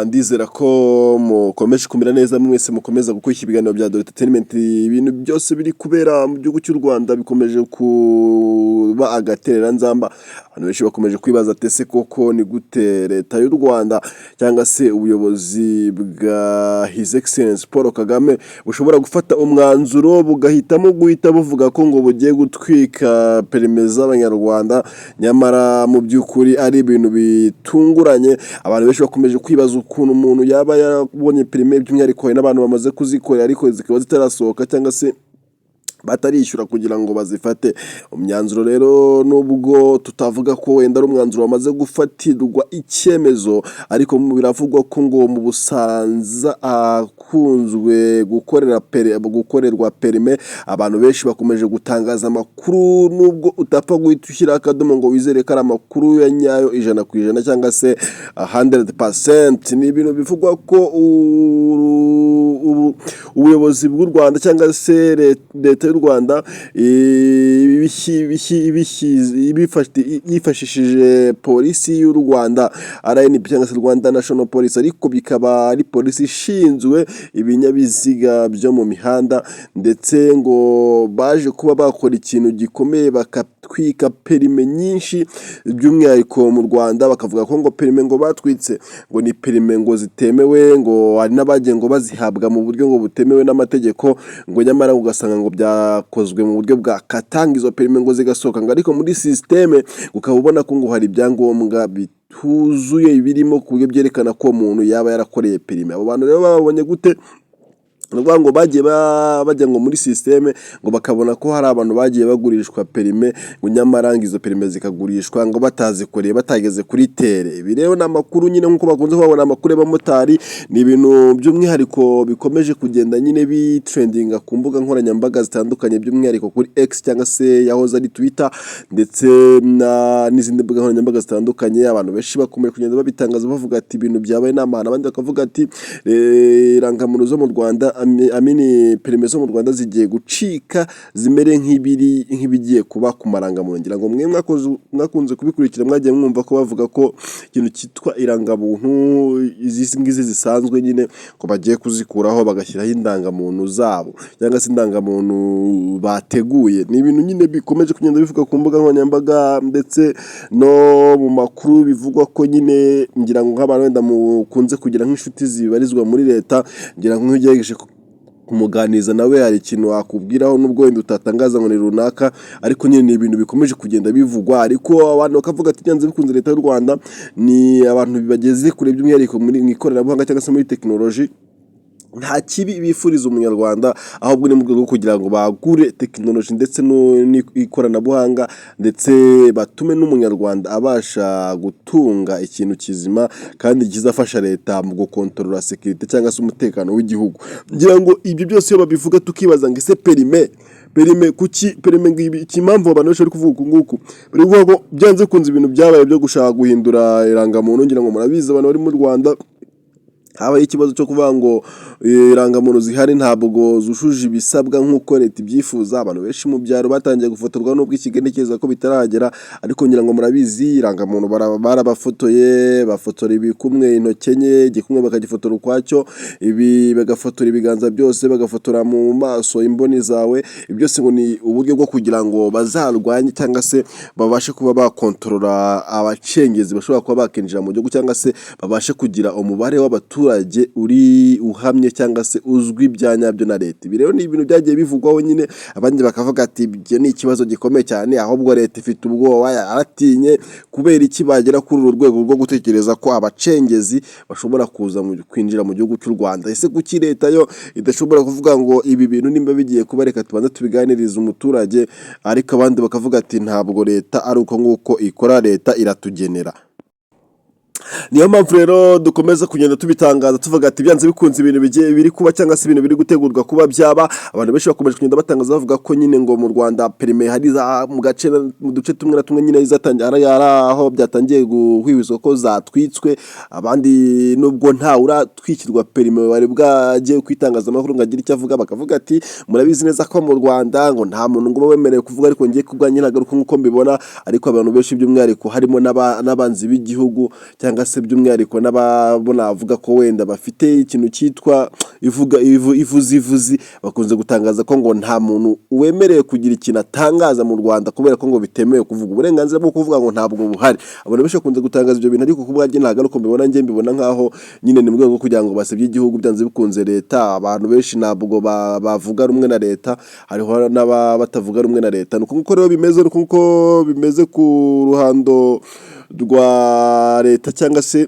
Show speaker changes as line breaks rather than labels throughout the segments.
Ndizera ko mukomeje kumera neza mwese mukomeza gukurikira ibiganiro bya Dore Entertainment. Ibintu byose biri kubera mu gihugu cy'u Rwanda bikomeje kuba agatereranzamba. Abantu benshi bakomeje kwibaza ati: "Ese koko ni gute leta y'u Rwanda cyangwa se ubuyobozi bwa His Excellence Paul Kagame bushobora gufata umwanzuro bugahitamo guhita buvuga ko ngo bugiye gutwika perime z'Abanyarwanda, nyamara mu by'ukuri ari ibintu bitunguranye?" Abantu benshi bakomeje kwibaza ukuntu umuntu yaba yarabonye perime, by'umwihariko hari n'abantu bamaze kuzikorera ariko zikaba zitarasohoka cyangwa se batarishyura kugira ngo bazifate. Imyanzuro rero, nubwo tutavuga ko wenda ari umwanzuro wamaze gufatirwa icyemezo, ariko biravugwa ko ngo mu Busanza ahakunzwe gukorerwa perime, abantu benshi bakomeje gutangaza amakuru, nubwo utapfa guhita ushyiraho akadomo ngo wizere ko ari amakuru ya nyayo 100% cyangwa se 100%. Ni ibintu bivugwa ko ubuyobozi bw'u Rwanda cyangwa se leta y'u Rwanda yifashishije polisi y'u Rwanda, RNP cyangwa se Rwanda National Police, ariko bikaba ari polisi ishinzwe ibinyabiziga byo mu mihanda, ndetse ngo baje kuba bakora ikintu gikomeye bakatwika perime nyinshi, by'umwihariko mu Rwanda. Bakavuga ko ngo perime ngo batwitse ngo ni perime ngo zitemewe, ngo hari n'abagiye ngo bazihabwa mu buryo ngo butemewe n'amategeko, ngo nyamara ugasanga ngo byakozwe mu buryo bwa katanga, izo perime ngo zigasohoka, ngo ariko muri sisiteme ukaba ubona ko ngo hari ibyangombwa bituzuye birimo ku buryo byerekana ko uwo muntu yaba yarakoreye perime. Abo bantu rero babonye gute? Ni ukuvuga ngo bagiye bajya ngo muri sisiteme, ngo bakabona ko hari abantu bagiye bagurishwa perime, ngo nyamara ngo izo perime zikagurishwa ngo batazikoreye, batageze kuri terrain. Ibi rero ni amakuru nyine, nk'uko bakunze kubabona amakuru y'abamotari, ni ibintu by'umwihariko bikomeje kugenda nyine bitrendinga ku mbuga nkoranyambaga zitandukanye, by'umwihariko kuri X cyangwa se yahoze ari Twitter, ndetse n'izindi mbuga nkoranyambaga zitandukanye. Abantu benshi bakomeje kugenda babitangaza, bavuga ati: "Ibintu byabaye ni amahano." Abandi bakavuga ati: "Irangamuntu zo mu Rwanda, amini perime zo mu Rwanda zigiye gucika zimere nk'ibiri nk'ibigiye kuba ku marangamuntu." Ngira ngo mwe mwakunze kubikurikira, mwagiye mwumva ko bavuga ko ikintu cyitwa irangamuntu, izi ngizi zisanzwe nyine, ngo bagiye kuzikuraho bagashyiraho indangamuntu zabo cyangwa se indangamuntu bateguye. Ni ibintu nyine bikomeje kugenda bivuga ku mbuga nkoranyambaga ndetse no mu makuru bivugwa ko nyine, ngira ngo nk'abantu wenda mukunze kugira nk'inshuti zibarizwa muri leta, ngira ngo nk'iyo ugerageje kumuganiriza nawe hari ikintu wakubwiraho, nubwo wenda utatangaza ngo ni runaka, ariko nyine ni ibintu bikomeje kugenda bivugwa. Ariko abantu bakavuga ati: "Byanze bikunze leta y'u Rwanda ni abantu bageze kure, by'umwihariko mu ikoranabuhanga cyangwa se muri tekinoloji. Nta kibi bifuriza Umunyarwanda, ahubwo ni mu rwego rwo kugira ngo bagure tekinoloji ndetse n'ikoranabuhanga, ndetse batume n'Umunyarwanda abasha gutunga ikintu kizima kandi kizafasha leta mu gukontorora sécurité cyangwa se umutekano w'igihugu." Ngira ngo ibyo byose iyo babivuga tukibaza ngo: "Ese perime kuki perime?" Ngo ibi iki, impamvu abantu benshi bari kuvuga uku nguku, bari kuvuga ko byanze bikunze ibintu byabaye byo gushaka guhindura irangamuntu, ngira ngo murabizi, abantu bari mu Rwanda, habaye ikibazo cyo kuvuga ngo irangamuntu zihari ntabwo zujuje ibisabwa nk'uko leta ibyifuza. Abantu benshi mu byaro batangiye gufotorwa, nubwo i Kigali ntekereza ko bitarahagera, ariko ngira ngo murabizi, irangamuntu barabafotoye, bafotora ibikumwe, intoki enye, igikumwe bakagifotora ukwacyo, ibi bagafotora ibiganza byose, bagafotora mu maso, imboni zawe. Ibi byose ngo ni uburyo bwo kugira ngo bazarwanye cyangwa se babashe kuba bakontorora abacengezi bashobora kuba bakinjira mu gihugu, cyangwa se babashe kugira umubare w'abaturage uri uhamye cyangwa se uzwi bya nyabyo na leta. Ibi rero ni ibintu byagiye bivugwaho nyine, abandi bakavuga ati: "Ibyo ni ikibazo gikomeye cyane, ahubwo leta ifite ubwoba, yaratinye. Kubera iki bagera kuri uru rwego rwo gutekereza ko abacengezi bashobora kuza kwinjira mu gihugu cy'u Rwanda? Ese kuki leta yo idashobora kuvuga ngo ibi bintu nimba bigiye kuba, reka tubanze tubiganirize umuturage?" Ariko abandi bakavuga ati: "Ntabwo leta ari uko nguko ikora, leta iratugenera." Niyo mpamvu rero dukomeza kugenda tubitangaza, tuvuga ati byanze bikunze ibintu bigiye biri kuba cyangwa se ibintu biri gutegurwa kuba byaba. Abantu benshi bakomeje kugenda batangaza, bavuga ko nyine ngo mu Rwanda perime hari za mu gace, mu duce tumwe na tumwe nyine zatangiye, hari aho byatangiye guhwihwiswa ko zatwitswe. Abandi, nubwo ntawe uratwikirwa perime bari bwagiye ku itangazamakuru ngo agire icyo avuga, bakavuga ati: "Murabizi neza ko mu Rwanda ngo nta muntu ngo uba wemerewe kuvuga." Ariko ngiye ku bwanjye ntabwo ari uko nk'uko mbibona, ariko abantu benshi, by'umwihariko harimo n'abanzi b'igihugu cyangwa se se by'umwihariko n'ababo navuga ko wenda bafite ikintu cyitwa ivuga ivuzivuzi, bakunze gutangaza ko ngo nta muntu wemerewe kugira ikintu atangaza mu Rwanda, kubera ko ngo bitemewe kuvuga, uburenganzira bwo kuvuga ngo ntabwo buhari. Abantu benshi bakunze gutangaza ibyo bintu, ariko ku bwanjye ntabwo ari uko mbibona. Njye mbibona nkaho nyine ni mu rwego rwo kugira ngo basebye igihugu. Byanze bikunze leta, abantu benshi ntabwo bavuga rumwe na leta, hariho n'aba batavuga rumwe na leta. Ni uko nguko rero bimeze, ni uko nguko bimeze ku ruhando rwa leta cyangwa se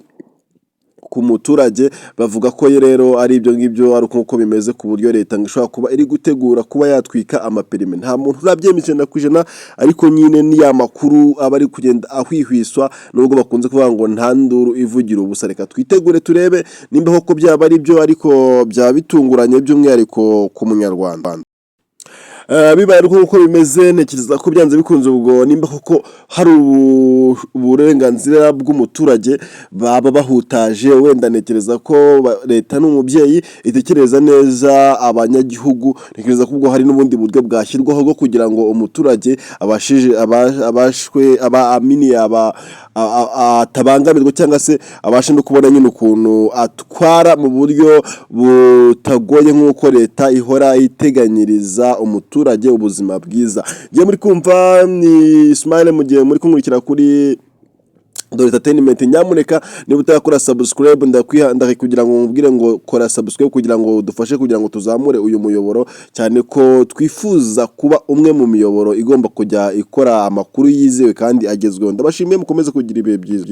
ku muturage. Bavuga ko rero ari ibyo ngibyo, ari uko bimeze, ku buryo leta ngo ishobora kuba iri gutegura kuba yatwika amaperime. Nta muntu urabyemeza 100%, ariko nyine ni ya makuru aba ari kugenda ahwihwiswa, nubwo bakunze kuvuga ngo nta nduru ivugira ubusa. Reka twitegure turebe nimba koko byaba ari byo, ariko byaba bitunguranye by'umwihariko ku munyarwanda. Bibaye ari uko bimeze, ntekereza ko byanze bikunze ubwo nimba koko hari uburenganzira bw'umuturage baba bahutaje, wenda ntekereza ko leta ni umubyeyi itekereza neza abanyagihugu. Ntekereza ko ubwo hari n'ubundi buryo bwashyirwaho bwo kugira ngo umuturage abashije abashwe aba amini aba atabangamirwa, cyangwa se abashe no kubona nyine ukuntu atwara mu buryo butagoye, nk'uko leta ihora iteganyiriza umuturage ubuzima bwiza. Ngiye muri kumva ni Ismail, mu gihe muri kunkurikira kuri Dore Entertainment. Nyamuneka niba utarakora subscribe, ndakwiha kugira ngo mubwire ngo kora subscribe kugira ngo dufashe, kugira ngo tuzamure uyu muyoboro, cyane ko twifuza kuba umwe mu miyoboro igomba kujya ikora amakuru yizewe kandi agezweho. Ndabashimiye, mukomeze kugira ibihe byiza.